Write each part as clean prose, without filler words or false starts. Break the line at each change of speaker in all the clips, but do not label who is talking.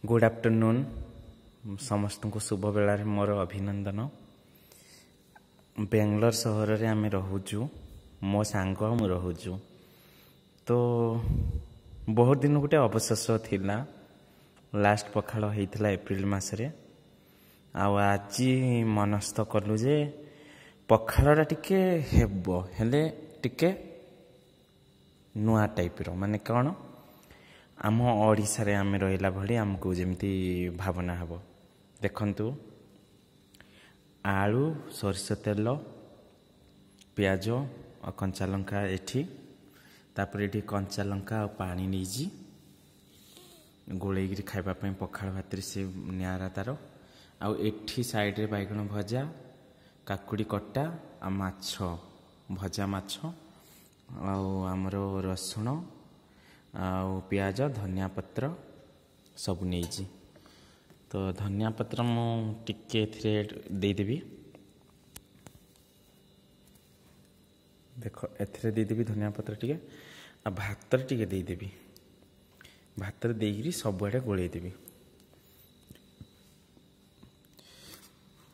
Good afternoon ସମସ୍ତଙ୍କୁ ଶୁଭ ବେଳାରେ ମୋର ଅଭିନନ୍ଦନ। ବେଙ୍ଗଲୋର ସହରରେ ଆମେ ରହୁଛୁ, ମୋ ସାଙ୍ଗ ମୁଁ ରହୁଛୁ। ତ ବହୁତ ଦିନ ଗୋଟେ ଅବଶୋଷ ଥିଲା। ଲାଷ୍ଟ ପଖାଳ ହେଇଥିଲା ଏପ୍ରିଲ ମାସରେ, ଆଉ ଆଜି ମନସ୍ଥ କଲୁ ଯେ ପଖାଳଟା ଟିକେ ହେବ, ହେଲେ ଟିକେ ନୂଆ ଟାଇପ୍ର, ମାନେ କ'ଣ ଆମ ଓଡ଼ିଶାରେ ଆମେ ରହିଲା ଭଳି ଆମକୁ ଯେମିତି ଭାବନା ହେବ। ଦେଖନ୍ତୁ, ଆଳୁ, ସୋରିଷ ତେଲ, ପିଆଜ ଆଉ କଞ୍ଚା ଲଙ୍କା ଏଠି। ତାପରେ ଏଠି କଞ୍ଚା ଲଙ୍କା ଆଉ ପାଣି ନେଇଛି ଗୋଳେଇକିରି ଖାଇବା ପାଇଁ ପଖାଳ ଭାତରେ, ସେ ନିଆରା ତାର। ଆଉ ଏଠି ସାଇଡ଼ରେ ବାଇଗଣ ଭଜା, କାକୁଡ଼ି କଟା ଆଉ ମାଛ ଭଜା, ମାଛ ଆଉ ଆମର ରସୁଣ ଆଉ ପିଆଜ, ଧନିଆ ପତ୍ର ସବୁ ନେଇଛି। ତ ଧନିଆ ପତ୍ର ମୁଁ ଟିକେ ଏଥିରେ ଦେଇଦେବି। ଦେଖ, ଏଥିରେ ଦେଇଦେବି ଧନିଆ ପତ୍ର ଟିକେ, ଆଉ ଭାତରେ ଟିକେ ଦେଇଦେବି। ଭାତରେ ଦେଇକିରି ସବୁଆଡ଼େ ଗୋଳେଇ ଦେବି।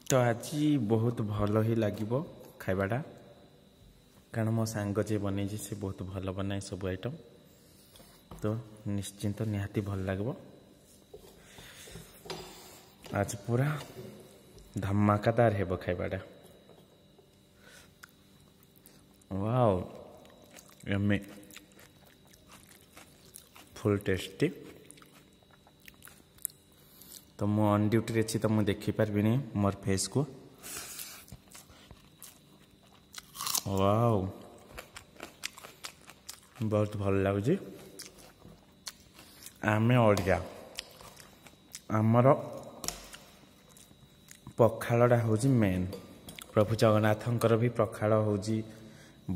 ତ ଆଜି ବହୁତ ଭଲ ହିଁ ଲାଗିବ ଖାଇବାଟା, କାରଣ ମୋ ସାଙ୍ଗ ଯିଏ ବନେଇଛି ସେ ବହୁତ ଭଲ ବନାଏ ସବୁ ଆଇଟମ୍। ତ ନିଶ୍ଚିନ୍ତ ନିହାତି ଭଲ ଲାଗିବ। ଆଜି ପୁରା ଧମାକାଦାର ହେବ ଖାଇବାଟା। ୱାଓ, ୟମି, ଫୁଲ୍ ଟେଷ୍ଟି। ତ ମୁଁ ଅନ୍ ଡ୍ୟୁଟିରେ ଅଛି, ତ ମୁଁ ଦେଖିପାରିବିନି ମୋର ଫେସ୍କୁ। ୱାଓ, ବହୁତ ଭଲ ଲାଗୁଛି। ଆମେ ଓଡ଼ିଆ, ଆମର ପଖାଳଟା ହେଉଛି ମେନ୍। ପ୍ରଭୁ ଜଗନ୍ନାଥଙ୍କର ବି ପଖାଳ ହେଉଛି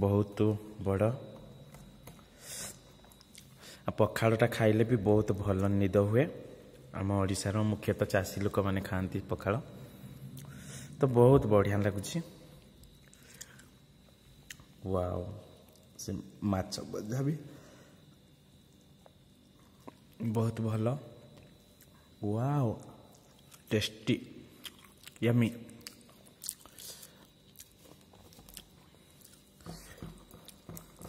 ବହୁତ ବଡ଼। ଆଉ ପଖାଳଟା ଖାଇଲେ ବି ବହୁତ ଭଲ ନିଦ ହୁଏ। ଆମ ଓଡ଼ିଶାର ମୁଖ୍ୟତଃ ଚାଷୀ ଲୋକମାନେ ଖାଆନ୍ତି ପଖାଳ। ତ ବହୁତ ବଢ଼ିଆ ଲାଗୁଛି। ୱାଓ, ସେ ମାଛ ଭଜା ବି ବହୁତ ଭଲ। Wow, tasty, yummy.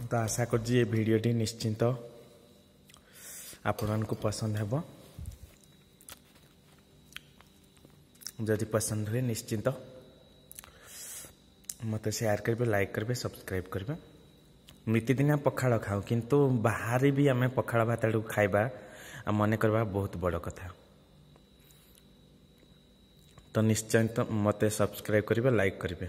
ତ ଆଶା କରୁଛି ଏ ଭିଡ଼ିଓଟି ନିଶ୍ଚିନ୍ତ ଆପଣମାନଙ୍କୁ ପସନ୍ଦ ହେବ। ଯଦି ପସନ୍ଦ ହୁଏ, ନିଶ୍ଚିନ୍ତ ମୋତେ ସେୟାର କରିବେ, ଲାଇକ୍ କରିବେ, ସବସ୍କ୍ରାଇବ୍ କରିବେ। ନିତିଦିନିଆ ପଖାଳ ଖାଉ, କିନ୍ତୁ ବାହାରେ ବି ଆମେ ପଖାଳ ଭାତଟାକୁ ଖାଇବା ଆଉ ମନେ କରିବା ବହୁତ ବଡ଼ କଥା। ତ ନିଶ୍ଚୟ ତ ମୋତେ ସବସ୍କ୍ରାଇବ୍ କରିବେ, ଲାଇକ୍ କରିବେ।